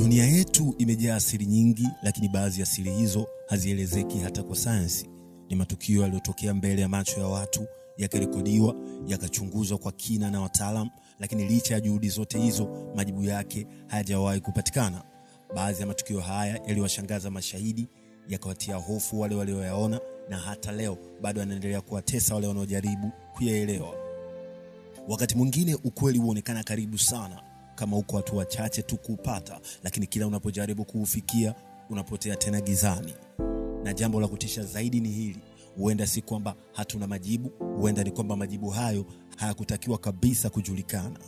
Dunia yetu imejaa siri nyingi, lakini baadhi ya siri hizo hazielezeki hata kwa sayansi. Ni matukio yaliyotokea mbele ya macho ya watu, yakarekodiwa, yakachunguzwa kwa kina na wataalam, lakini licha ya juhudi zote hizo, majibu yake hayajawahi kupatikana. Baadhi ya matukio haya yaliwashangaza mashahidi, yakawatia hofu wale walioyaona, na hata leo bado yanaendelea kuwatesa wale wanaojaribu kuyaelewa. Wakati mwingine ukweli huonekana karibu sana, kama uko watu wachache tu kuupata, lakini kila unapojaribu kuufikia unapotea tena gizani. Na jambo la kutisha zaidi ni hili: huenda si kwamba hatuna majibu, huenda ni kwamba majibu hayo hayakutakiwa kabisa kujulikana.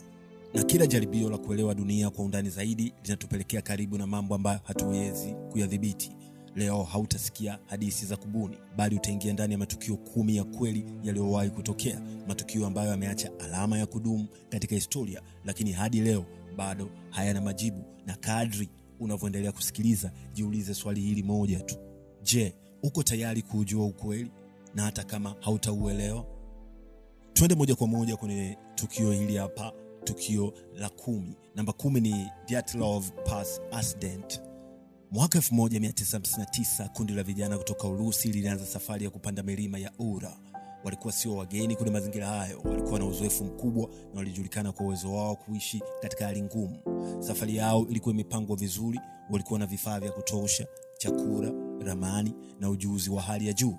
Na kila jaribio la kuelewa dunia kwa undani zaidi linatupelekea karibu na mambo ambayo hatuwezi kuyadhibiti. Leo hautasikia hadithi za kubuni, bali utaingia ndani ya matukio 10 ya kweli yaliyowahi kutokea, matukio ambayo yameacha alama ya kudumu katika historia, lakini hadi leo bado hayana majibu. Na kadri unavyoendelea kusikiliza, jiulize swali hili moja tu: je, uko tayari kuujua ukweli? Na hata kama hautauelewa? Twende moja kwa moja kwenye tukio hili hapa, tukio la 10. Namba 10 ni Dyatlov Pass Accident. Mwaka 1959 kundi la vijana kutoka Urusi lilianza safari ya kupanda milima ya Ura. Walikuwa sio wageni kwenye mazingira hayo, walikuwa na uzoefu mkubwa na walijulikana kwa uwezo wao kuishi katika hali ngumu. Safari yao ilikuwa imepangwa vizuri, walikuwa na vifaa vya kutosha, chakula, ramani na ujuzi wa hali ya juu.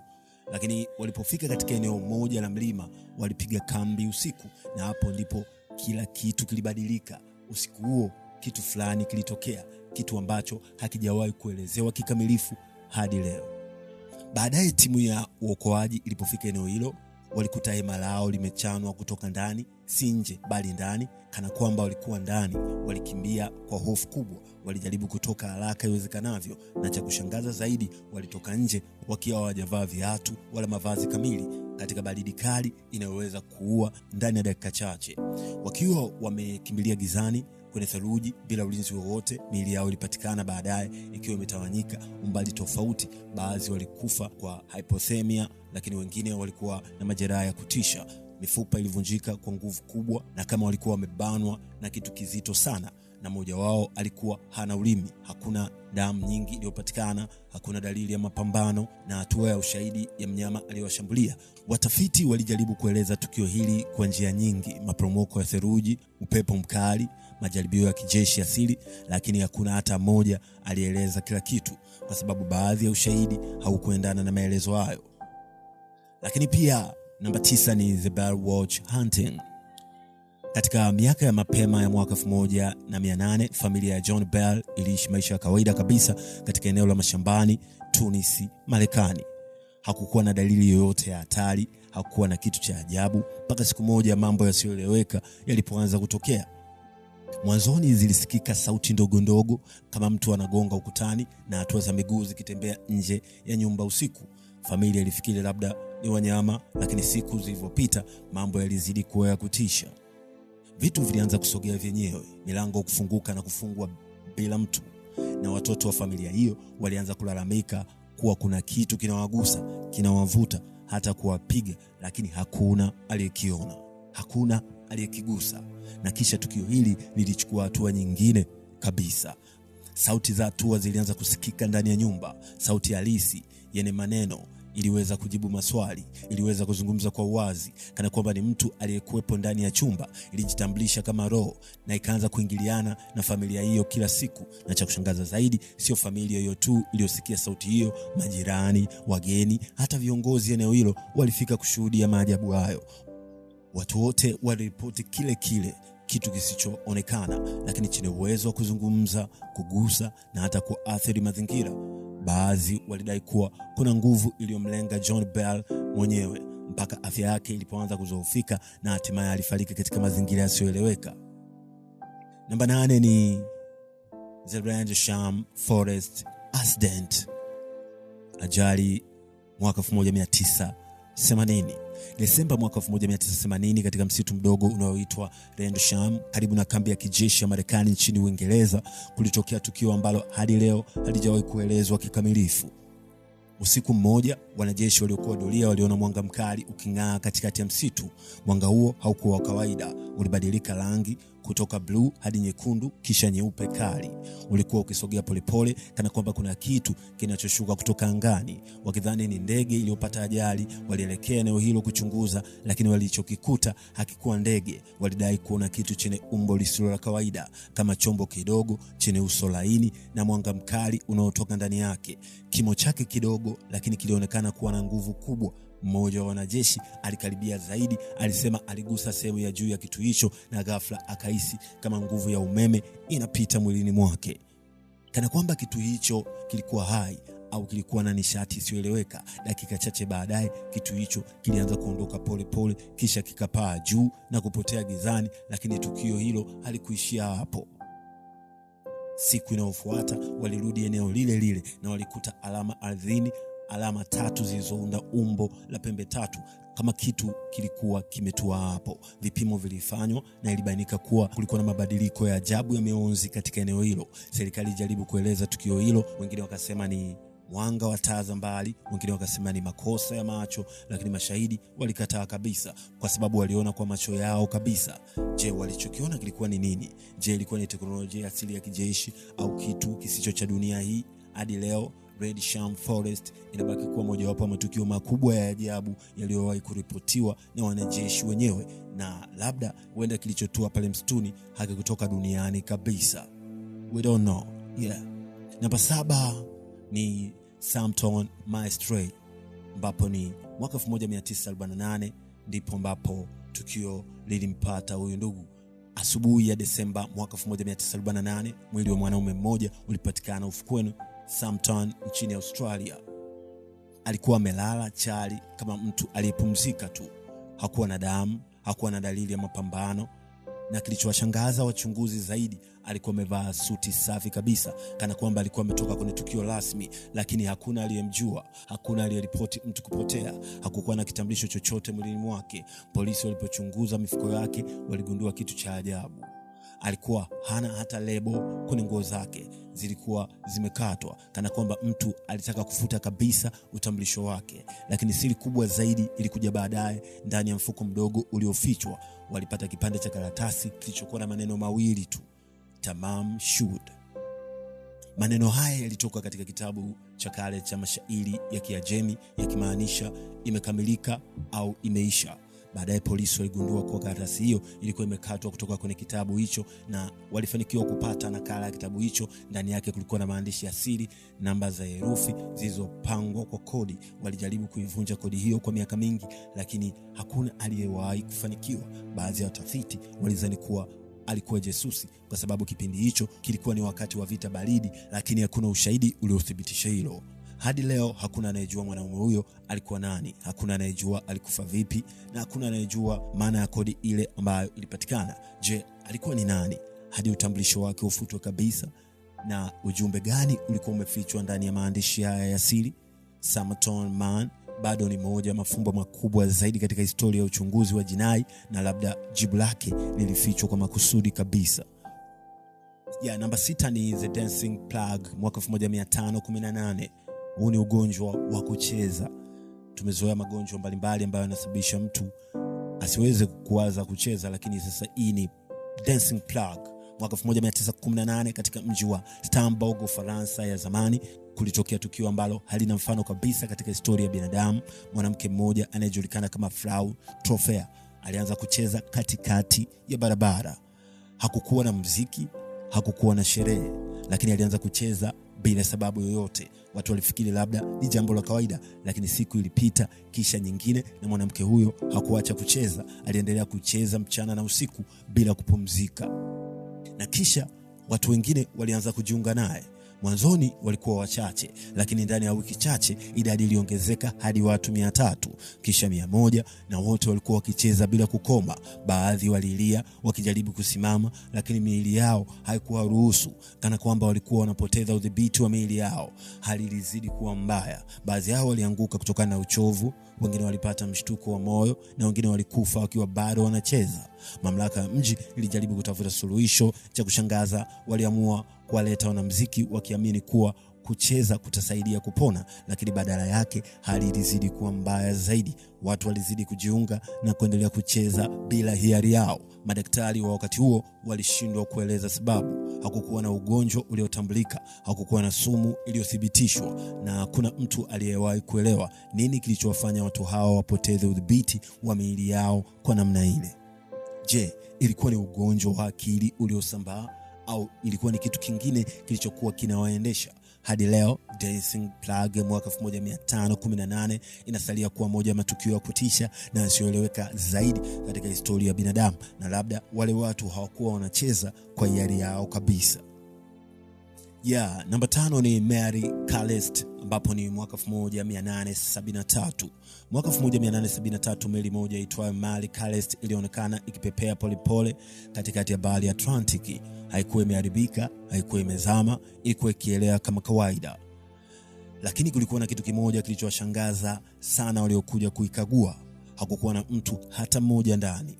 Lakini walipofika katika eneo moja la mlima, walipiga kambi usiku, na hapo ndipo kila kitu kilibadilika. Usiku huo kitu fulani kilitokea, kitu ambacho hakijawahi kuelezewa kikamilifu hadi leo. Baadaye timu ya uokoaji ilipofika eneo hilo, walikuta hema lao limechanwa kutoka ndani, si nje bali ndani, kana kwamba walikuwa ndani. Walikimbia kwa hofu kubwa, walijaribu kutoka haraka iwezekanavyo, na cha kushangaza zaidi, walitoka nje wakiwa hawajavaa viatu wala mavazi kamili, katika baridi kali inayoweza kuua ndani ya dakika chache. Wakiwa wamekimbilia gizani kwenye theluji bila ulinzi wowote, miili yao ilipatikana baadaye ikiwa imetawanyika umbali tofauti. Baadhi walikufa kwa hypothermia, lakini wengine walikuwa na majeraha ya kutisha. Mifupa ilivunjika kwa nguvu kubwa, na kama walikuwa wamebanwa na kitu kizito sana, na mmoja wao alikuwa hana ulimi. Hakuna damu nyingi iliyopatikana, hakuna dalili ya mapambano na hatua ya ushahidi ya mnyama aliyowashambulia. Watafiti walijaribu kueleza tukio hili kwa njia nyingi: maporomoko ya theluji, upepo mkali, majaribio ya kijeshi asili, lakini hakuna hata mmoja alieleza kila kitu, kwa sababu baadhi ya ushahidi haukuendana na maelezo hayo. Lakini pia namba 9 ni The Blair Witch Hunting. Katika miaka ya mapema ya mwaka 1800, familia ya John Bell iliishi maisha ya kawaida kabisa katika eneo la mashambani Tunisi, Marekani. Hakukuwa na dalili yoyote ya hatari, hakukuwa na kitu cha ajabu, mpaka siku moja mambo yasiyoeleweka yalipoanza kutokea. Mwanzoni zilisikika sauti ndogo ndogo kama mtu anagonga ukutani na hatua za miguu zikitembea nje ya nyumba usiku. Familia ilifikiri labda ni wanyama, lakini siku zilizopita mambo yalizidi kuwa ya kutisha. Vitu vilianza kusogea vyenyewe, milango kufunguka na kufungwa bila mtu, na watoto wa familia hiyo walianza kulalamika kuwa kuna kitu kinawagusa, kinawavuta, hata kuwapiga, lakini hakuna aliyekiona, hakuna aliyekigusa. Na kisha tukio hili lilichukua hatua nyingine kabisa. Sauti za hatua zilianza kusikika ndani ya nyumba, sauti halisi yenye maneno. Iliweza kujibu maswali, iliweza kuzungumza kwa uwazi, kana kwamba ni mtu aliyekuwepo ndani ya chumba. Ilijitambulisha kama roho na ikaanza kuingiliana na familia hiyo kila siku. Na cha kushangaza zaidi, sio familia hiyo tu iliyosikia sauti hiyo, majirani, wageni, hata viongozi eneo hilo walifika kushuhudia maajabu hayo. Watu wote waliripoti kile kile kitu kisichoonekana, lakini chenye uwezo wa kuzungumza, kugusa na hata kuathiri mazingira. Baadhi walidai kuwa kuna nguvu iliyomlenga John Bell mwenyewe mpaka afya yake ilipoanza kudhoofika na hatimaye alifariki katika mazingira yasiyoeleweka. Namba 8 ni The Rendlesham Forest Accident. Ajali mwaka 1980. Desemba mwaka 1980, katika msitu mdogo unaoitwa Rendlesham karibu na kambi ya kijeshi ya Marekani nchini Uingereza, kulitokea tukio ambalo hadi leo halijawahi kuelezwa kikamilifu. Usiku mmoja, wanajeshi waliokuwa doria waliona mwanga mkali uking'aa katikati ya msitu. Mwanga huo haukuwa wa kawaida, ulibadilika rangi kutoka bluu hadi nyekundu kisha nyeupe kali. Ulikuwa ukisogea polepole kana kwamba kuna kitu kinachoshuka kutoka angani. Wakidhani ni ndege iliyopata ajali, walielekea eneo hilo kuchunguza, lakini walichokikuta hakikuwa ndege. Walidai kuona kitu chenye umbo lisilo la kawaida, kama chombo kidogo chenye uso laini na mwanga mkali unaotoka ndani yake. Kimo chake kidogo, lakini kilionekana kuwa na nguvu kubwa. Mmoja wa wanajeshi alikaribia zaidi, alisema aligusa sehemu ya juu ya kitu hicho na ghafla akahisi kama nguvu ya umeme inapita mwilini mwake, kana kwamba kitu hicho kilikuwa hai au kilikuwa na nishati isiyoeleweka. Dakika chache baadaye kitu hicho kilianza kuondoka pole pole, kisha kikapaa juu na kupotea gizani. Lakini tukio hilo halikuishia hapo. Siku inayofuata walirudi eneo lile lile na walikuta alama ardhini, alama tatu zilizounda umbo la pembe tatu, kama kitu kilikuwa kimetua hapo. Vipimo vilifanywa na ilibainika kuwa kulikuwa na mabadiliko ya ajabu ya mionzi katika eneo hilo. Serikali ilijaribu kueleza tukio hilo, wengine wakasema ni mwanga wa taa za mbali, wengine wakasema ni makosa ya macho, lakini mashahidi walikataa kabisa, kwa sababu waliona kwa macho yao kabisa. Je, walichokiona kilikuwa ni nini? Je, ilikuwa ni teknolojia asili ya kijeshi au kitu kisicho cha dunia hii? Hadi leo Red Sham Forest inabaki kuwa mojawapo ya matukio makubwa ya ajabu yaliyowahi kuripotiwa na wanajeshi wenyewe, na labda huenda kilichotua pale msituni hakikutoka duniani kabisa. We don't know. Yeah. Namba 7 ni Samton Maestre, ambapo ni mwaka 1948 ndipo ambapo tukio lilimpata huyu ndugu. Asubuhi ya Desemba mwaka 1948 mwili wa mwanaume mmoja ulipatikana ufukweni Samton nchini Australia. Alikuwa amelala chali kama mtu aliyepumzika tu. Hakuwa na damu, hakuwa na dalili ya mapambano, na kilichowashangaza wachunguzi zaidi, alikuwa amevaa suti safi kabisa, kana kwamba alikuwa ametoka kwenye tukio rasmi. Lakini hakuna aliyemjua, hakuna aliyeripoti mtu kupotea, hakukuwa na kitambulisho chochote mwilini mwake. Polisi walipochunguza mifuko yake waligundua kitu cha ajabu. Alikuwa hana hata lebo kwenye nguo zake, zilikuwa zimekatwa, kana kwamba mtu alitaka kufuta kabisa utambulisho wake. Lakini siri kubwa zaidi ilikuja baadaye. Ndani ya mfuko mdogo uliofichwa walipata kipande cha karatasi kilichokuwa na maneno mawili tu: Tamam Shud. Maneno haya yalitoka katika kitabu cha kale cha mashairi ya Kiajemi, yakimaanisha imekamilika au imeisha. Baadaye polisi waligundua kuwa karatasi hiyo ilikuwa imekatwa kutoka kwenye kitabu hicho, na walifanikiwa kupata nakala ya kitabu hicho. Ndani yake kulikuwa na maandishi ya siri, namba za herufi zilizopangwa kwa kodi. Walijaribu kuivunja kodi hiyo kwa miaka mingi, lakini hakuna aliyewahi kufanikiwa. Baadhi ya watafiti walizani kuwa alikuwa jasusi kwa sababu kipindi hicho kilikuwa ni wakati wa vita baridi, lakini hakuna ushahidi uliothibitisha hilo. Hadi leo hakuna anayejua mwanaume huyo alikuwa nani, hakuna anayejua alikufa vipi, na hakuna anayejua maana ya kodi ile ambayo ilipatikana. Je, alikuwa ni nani hadi utambulisho wake ufutwe kabisa? Na ujumbe gani ulikuwa umefichwa ndani ya maandishi haya ya siri? Somerton Man bado ni moja ya mafumbo makubwa zaidi katika historia ya uchunguzi wa jinai, na labda jibu lake lilifichwa kwa makusudi kabisa. Ya namba 6 ni The Dancing Plague mwaka 1518. Huu ni ugonjwa wa kucheza. Tumezoea magonjwa mbalimbali ambayo yanasababisha mtu asiweze kuanza kucheza, lakini sasa hii ni Dancing Plague. Mwaka 1918 katika mji wa Stambourg, Ufaransa ya zamani, kulitokea tukio ambalo halina mfano kabisa katika historia ya binadamu. Mwanamke mmoja anayejulikana kama Frau Troffea alianza kucheza katikati ya barabara. Hakukuwa na muziki, hakukuwa na sherehe, lakini alianza kucheza bila sababu yoyote. Watu walifikiri labda ni jambo la kawaida, lakini siku ilipita kisha nyingine, na mwanamke huyo hakuacha kucheza. Aliendelea kucheza mchana na usiku bila kupumzika. Na kisha watu wengine walianza kujiunga naye. Mwanzoni walikuwa wachache, lakini ndani ya wiki chache idadi iliongezeka hadi watu 300, kisha 100, na wote walikuwa wakicheza bila kukoma. Baadhi walilia wakijaribu kusimama, lakini miili yao haikuwaruhusu, kana kwamba walikuwa wanapoteza udhibiti wa miili yao. Hali ilizidi kuwa mbaya. Baadhi yao walianguka kutokana na uchovu, wengine walipata mshtuko wa moyo, na wengine walikufa wakiwa bado wanacheza. Mamlaka ya mji ilijaribu kutafuta suluhisho. Cha kushangaza, waliamua kuwaleta wanamuziki wakiamini kuwa kucheza kutasaidia kupona, lakini badala yake hali ilizidi kuwa mbaya zaidi. Watu walizidi kujiunga na kuendelea kucheza bila hiari yao. Madaktari wa wakati huo walishindwa kueleza sababu. Hakukuwa na ugonjwa uliotambulika, hakukuwa na sumu iliyothibitishwa, na hakuna mtu aliyewahi kuelewa nini kilichowafanya watu hawa wapoteze udhibiti wa miili yao kwa namna ile. Je, ilikuwa ni ugonjwa wa akili uliosambaa au ilikuwa ni kitu kingine kilichokuwa kinawaendesha? Hadi leo Dancing Plague mwaka 1518 inasalia kuwa moja ya matukio ya kutisha na yasiyoeleweka zaidi katika historia ya binadamu, na labda wale watu hawakuwa wanacheza kwa hiari yao kabisa. Namba 5 ni Mary Celeste, ambapo ni mwaka 1873. Mwaka 1873 meli moja itwayo Mary Celeste ilionekana ikipepea polepole katikati ya bahari ya Atlantiki. Haikuwa imeharibika, haikuwa imezama, ilikuwa ikielea kama kawaida. Lakini kulikuwa na kitu kimoja kilichowashangaza sana waliokuja kuikagua. Hakukuwa na mtu hata mmoja ndani.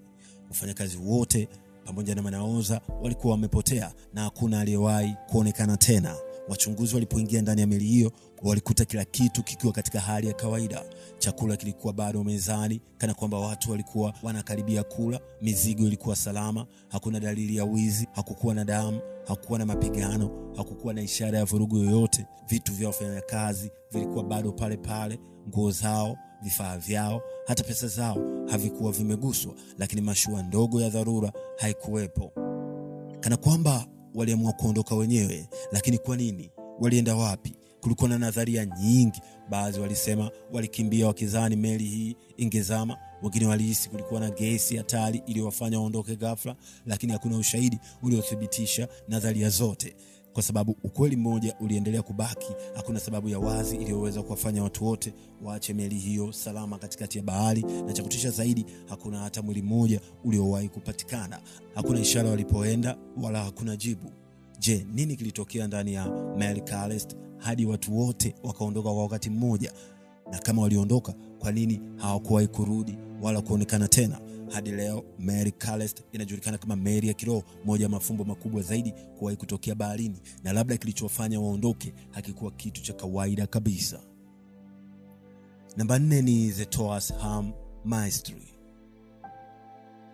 Wafanyakazi wote pamoja na manaoza walikuwa wamepotea na hakuna aliyewahi kuonekana tena. Wachunguzi walipoingia ndani ya meli hiyo walikuta kila kitu kikiwa katika hali ya kawaida. Chakula kilikuwa bado mezani, kana kwamba watu walikuwa wanakaribia kula. Mizigo ilikuwa salama, hakuna dalili ya wizi, hakukuwa na damu, hakukuwa na mapigano, hakukuwa na ishara ya vurugu yoyote. Vitu vya wafanyakazi vilikuwa bado pale pale, nguo zao, vifaa vyao, hata pesa zao havikuwa vimeguswa, lakini mashua ndogo ya dharura haikuwepo. Kana kwamba waliamua kuondoka wenyewe. Lakini kwa nini? Walienda wapi? Kulikuwa na nadharia nyingi. Baadhi walisema walikimbia wakidhani meli hii ingezama. Wengine walihisi kulikuwa na gesi hatari iliyowafanya waondoke ghafla, lakini hakuna ushahidi uliothibitisha nadharia zote. Kwa sababu ukweli mmoja uliendelea kubaki, hakuna sababu ya wazi iliyoweza kuwafanya watu wote waache meli hiyo salama katikati ya bahari, na cha kutisha zaidi, hakuna hata mwili mmoja uliowahi kupatikana. Hakuna ishara walipoenda wala hakuna jibu. Je, nini kilitokea ndani ya Mary Celeste hadi watu wote wakaondoka kwa wakati mmoja? Na kama waliondoka, kwa nini hawakuwahi kurudi wala kuonekana tena? Hadi leo Mary Celeste inajulikana kama meli ya kiroho, moja ya mafumbo makubwa zaidi kuwahi kutokea baharini, na labda kilichowafanya waondoke hakikuwa kitu cha kawaida kabisa. Namba 4 ni The Taos Hum Mystery.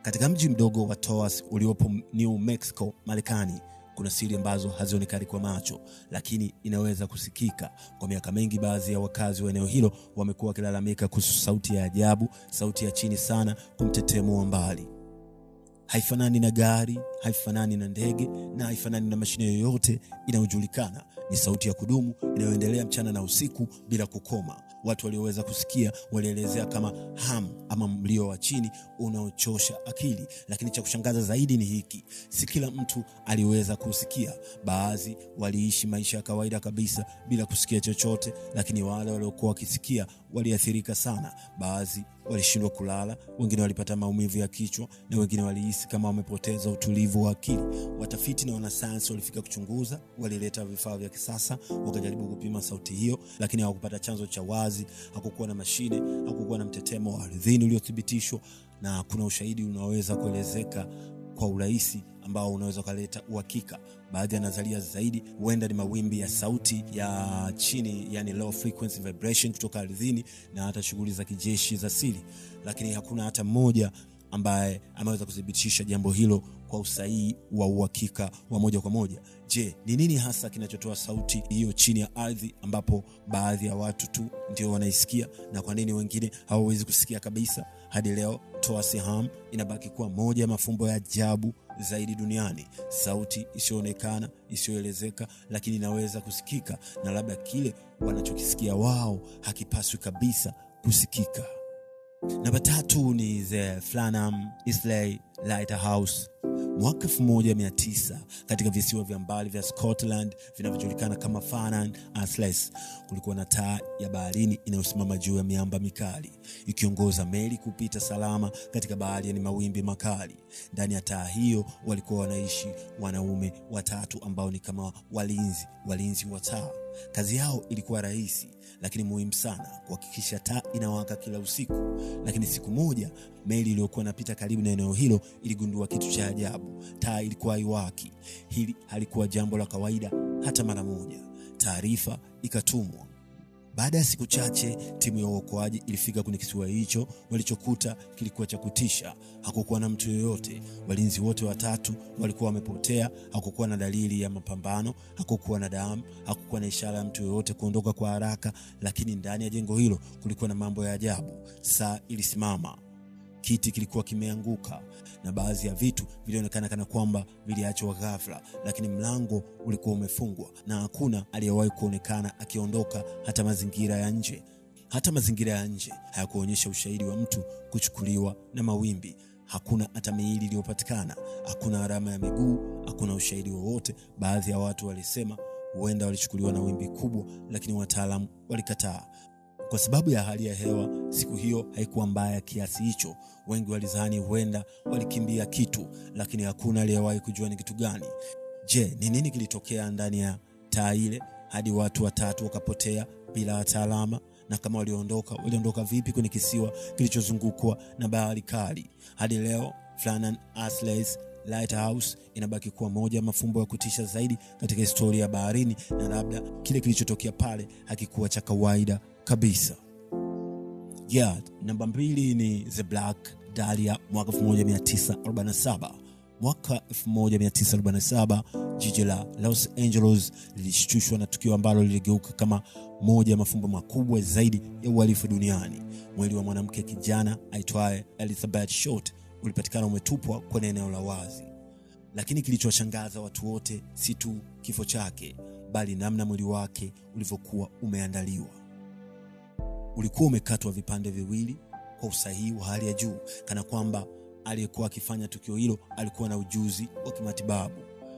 Katika mji mdogo wa Taos uliopo New Mexico, Marekani, kuna siri ambazo hazionekani kwa macho, lakini inaweza kusikika. Kwa miaka mingi, baadhi ya wakazi wa eneo hilo wamekuwa wakilalamika kuhusu sauti ya ajabu, sauti ya chini sana, kumtetemo wa mbali. Haifanani na gari, haifanani na ndege, na haifanani na mashine yoyote inayojulikana. Ni sauti ya kudumu inayoendelea mchana na usiku bila kukoma. Watu walioweza kusikia walielezea kama ham ama mlio wa chini unaochosha akili. Lakini cha kushangaza zaidi ni hiki: si kila mtu aliweza kusikia. Baadhi waliishi maisha ya kawaida kabisa bila kusikia chochote, lakini wale waliokuwa wakisikia waliathirika sana. Baadhi walishindwa kulala, wengine walipata maumivu ya kichwa, na wengine walihisi kama wamepoteza utulivu wa akili. Watafiti na wanasayansi walifika kuchunguza, walileta vifaa vya kisasa, wakajaribu kupima sauti hiyo, lakini hawakupata chanzo cha wazi. Hakukuwa na mashine, hakukuwa na mtetemo wa ardhini uliothibitishwa, na hakuna ushahidi unaoweza kuelezeka kwa urahisi ambao unaweza kuleta uhakika. Baadhi ya nadharia zaidi huenda ni mawimbi ya sauti ya chini, yani low frequency vibration kutoka ardhini, na hata shughuli za kijeshi za siri, lakini hakuna hata mmoja ambaye ameweza kuthibitisha jambo hilo kwa usahihi wa uhakika wa moja kwa moja. Je, ni nini hasa kinachotoa sauti hiyo chini ya ardhi ambapo baadhi ya watu tu ndio wanaisikia, na kwa nini wengine hawawezi kusikia kabisa? Hadi leo Taos Hum inabaki kuwa moja ya mafumbo ya ajabu zaidi duniani. Sauti isiyoonekana, isiyoelezeka, lakini inaweza kusikika, na labda kile wanachokisikia wao hakipaswi kabisa kusikika. Namba 3 ni The Flannan Isle Lighthouse. Mwaka 1900 katika visiwa vya mbali vya Scotland vinavyojulikana kama Flannan Isles, kulikuwa na taa ya baharini inayosimama juu ya miamba mikali, ikiongoza meli kupita salama katika bahari yenye mawimbi makali. Ndani ya taa hiyo walikuwa wanaishi wanaume watatu ambao ni kama walinzi wa taa. Kazi yao ilikuwa rahisi lakini muhimu sana, kuhakikisha taa inawaka kila usiku. Lakini siku moja meli iliyokuwa inapita karibu na eneo hilo iligundua kitu cha ajabu. Taa ilikuwa haiwaki. Hili halikuwa jambo la kawaida hata mara moja. Taarifa ikatumwa. Baada ya siku chache, timu ya uokoaji ilifika kwenye kisiwa hicho. Walichokuta kilikuwa cha kutisha. Hakukuwa na mtu yoyote. Walinzi wote watatu walikuwa wamepotea. Hakukuwa na dalili ya mapambano, hakukuwa na damu, hakukuwa na ishara ya mtu yoyote kuondoka kwa haraka. Lakini ndani ya jengo hilo kulikuwa na mambo ya ajabu. Saa ilisimama, kiti kilikuwa kimeanguka, na baadhi ya vitu vilionekana kana kwamba viliachwa ghafla, lakini mlango ulikuwa umefungwa na hakuna aliyewahi kuonekana akiondoka. Hata mazingira ya nje hayakuonyesha ushahidi wa mtu kuchukuliwa na mawimbi. Hakuna hata miili iliyopatikana, hakuna alama ya miguu, hakuna ushahidi wowote. Baadhi ya watu walisema huenda walichukuliwa na wimbi kubwa, lakini wataalamu walikataa. Kwa sababu ya hali ya hewa siku hiyo haikuwa mbaya kiasi hicho, wengi walizani huenda walikimbia kitu, lakini hakuna aliyewahi kujua ni kitu gani. Je, ni nini kilitokea ndani ya taa ile hadi watu watatu wakapotea bila hata alama? Na kama waliondoka, waliondoka vipi kwenye kisiwa kilichozungukwa na bahari kali? Hadi leo Flannan Isles Lighthouse inabaki kuwa moja ya mafumbo ya kutisha zaidi katika historia ya baharini, na labda kile kilichotokea pale hakikuwa cha kawaida kabisa. Namba 2 ni The Black Dahlia mwaka 1947. Mwaka 1947 jiji la Los Angeles lilishtushwa na tukio ambalo liligeuka kama moja ya mafumbo makubwa zaidi ya uhalifu duniani. Mwili wa mwanamke kijana aitwaye Elizabeth Short ulipatikana umetupwa kwenye eneo la wazi. Lakini kilichoshangaza watu wote si tu kifo chake, bali namna mwili wake ulivyokuwa umeandaliwa. Ulikuwa umekatwa vipande viwili kwa usahihi wa hali ya juu, kana kwamba aliyekuwa akifanya tukio hilo alikuwa na ujuzi wa kimatibabu.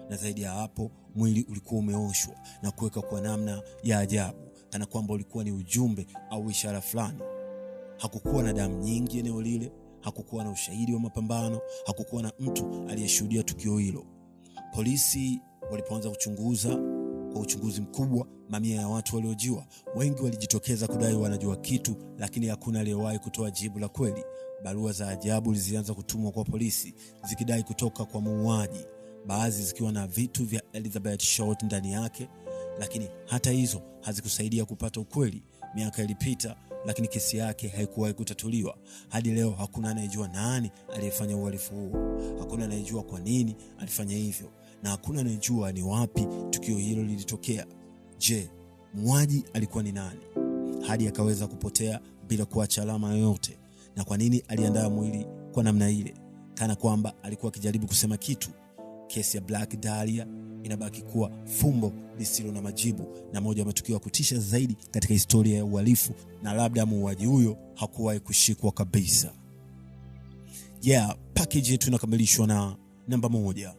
Na zaidi ya hapo, mwili ulikuwa umeoshwa na kuwekwa kwa namna ya ajabu, kana kwamba ulikuwa ni ujumbe au ishara fulani. Hakukuwa na damu nyingi eneo lile, hakukuwa na ushahidi wa mapambano, hakukuwa na mtu aliyeshuhudia tukio hilo. Polisi walipoanza kuchunguza kwa uchunguzi mkubwa, mamia ya watu waliojiwa, wengi walijitokeza kudai wanajua kitu, lakini hakuna aliyewahi kutoa jibu la kweli. Barua za ajabu zilianza kutumwa kwa polisi zikidai kutoka kwa muuaji, baadhi zikiwa na vitu vya Elizabeth Short ndani yake, lakini hata hizo hazikusaidia kupata ukweli. Miaka ilipita, lakini kesi yake haikuwahi kutatuliwa. Hadi leo hakuna anayejua nani aliyefanya uhalifu huo, hakuna anayejua kwa nini alifanya hivyo, na hakuna anayejua ni wapi tukio hilo lilitokea. Je, muuaji alikuwa ni nani hadi akaweza kupotea bila kuacha alama yoyote? Na kwa nini aliandaa mwili kwa namna ile, kana kwamba alikuwa akijaribu kusema kitu? Kesi ya Black Dahlia inabaki kuwa fumbo lisilo na majibu na moja ya matukio ya kutisha zaidi katika historia ya uhalifu, na labda muuaji huyo hakuwahi kushikwa kabisa. Package yetu inakamilishwa na namba 1.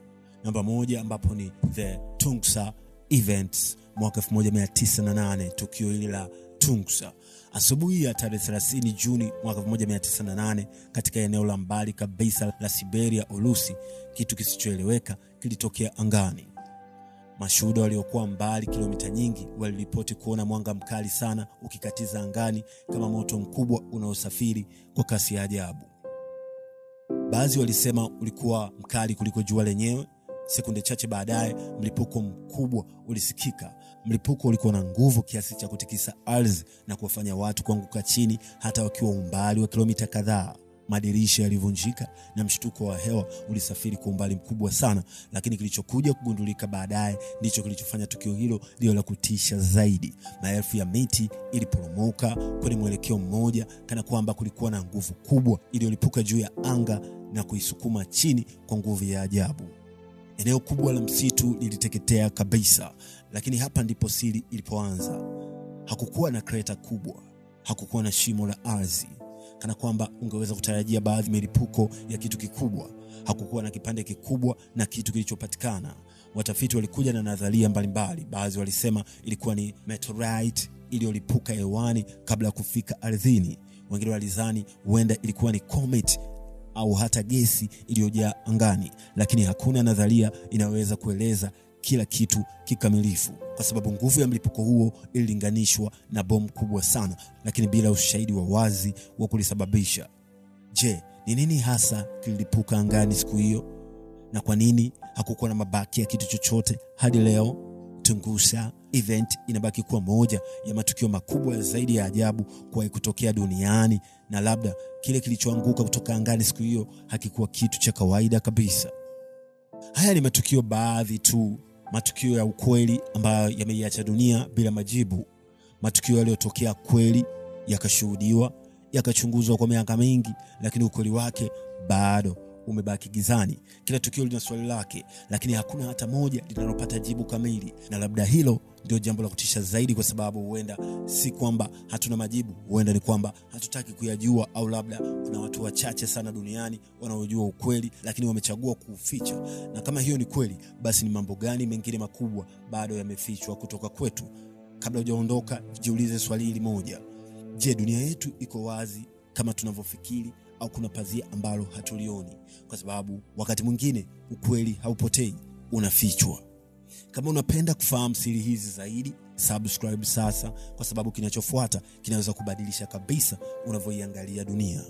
Namba 1 ambapo ni The Tunguska Events mwaka 1908. Tukio hili la Tunguska asubuhi ya tarehe 30 Juni mwaka 1908, katika eneo la mbali kabisa la Siberia, Urusi, kitu kisichoeleweka kilitokea angani. Mashuhuda waliokuwa mbali kilomita nyingi waliripoti kuona mwanga mkali sana ukikatiza angani kama moto mkubwa unaosafiri kwa kasi ya ajabu. Baadhi walisema ulikuwa mkali kuliko jua lenyewe. Sekunde chache baadaye, mlipuko mkubwa ulisikika. Mlipuko ulikuwa na nguvu kiasi cha kutikisa ardhi na kuwafanya watu kuanguka chini hata wakiwa umbali wa kilomita kadhaa. Madirisha yalivunjika na mshtuko wa hewa ulisafiri kwa umbali mkubwa sana, lakini kilichokuja kugundulika baadaye ndicho kilichofanya tukio hilo liwe la kutisha zaidi. Maelfu ya miti iliporomoka kwenye mwelekeo mmoja, kana kwamba kulikuwa na nguvu kubwa iliyolipuka juu ya anga na kuisukuma chini kwa nguvu ya ajabu. Eneo kubwa la msitu liliteketea kabisa, lakini hapa ndipo siri ilipoanza. Hakukuwa na kreta kubwa, hakukuwa na shimo la ardhi, kana kwamba ungeweza kutarajia baadhi milipuko ya kitu kikubwa. Hakukuwa na kipande kikubwa na kitu kilichopatikana. Watafiti walikuja na nadharia mbalimbali. Baadhi walisema ilikuwa ni meteorite iliyolipuka hewani kabla ya kufika ardhini. Wengine walizani huenda ilikuwa ni comet au hata gesi iliyojaa angani, lakini hakuna nadharia inayoweza kueleza kila kitu kikamilifu, kwa sababu nguvu ya mlipuko huo ililinganishwa na bomu kubwa sana, lakini bila ushahidi wa wazi wa kulisababisha. Je, ni nini hasa kililipuka angani siku hiyo? Na kwa nini hakukuwa na mabaki ya kitu chochote hadi leo? Tunguska event inabaki kuwa moja ya matukio makubwa zaidi ya ajabu kuwahi kutokea duniani, na labda kile kilichoanguka kutoka angani siku hiyo hakikuwa kitu cha kawaida kabisa. Haya ni matukio baadhi tu, matukio ya ukweli ambayo yameiacha dunia bila majibu, matukio yaliyotokea kweli, yakashuhudiwa, yakachunguzwa kwa miaka mingi, lakini ukweli wake bado umebaki gizani. Kila tukio lina swali lake, lakini hakuna hata moja linalopata jibu kamili, na labda hilo ndio jambo la kutisha zaidi, kwa sababu huenda si kwamba hatuna majibu, huenda ni kwamba hatutaki kuyajua, au labda kuna watu wachache sana duniani wanaojua ukweli, lakini wamechagua kuuficha. Na kama hiyo ni kweli, basi ni mambo gani mengine makubwa bado yamefichwa kutoka kwetu? Kabla hujaondoka, jiulize swali hili moja: je, dunia yetu iko wazi kama tunavyofikiri au kuna pazia ambalo hatulioni? Kwa sababu wakati mwingine ukweli haupotei, unafichwa. Kama unapenda kufahamu siri hizi zaidi, subscribe sasa, kwa sababu kinachofuata kinaweza kubadilisha kabisa unavyoiangalia dunia.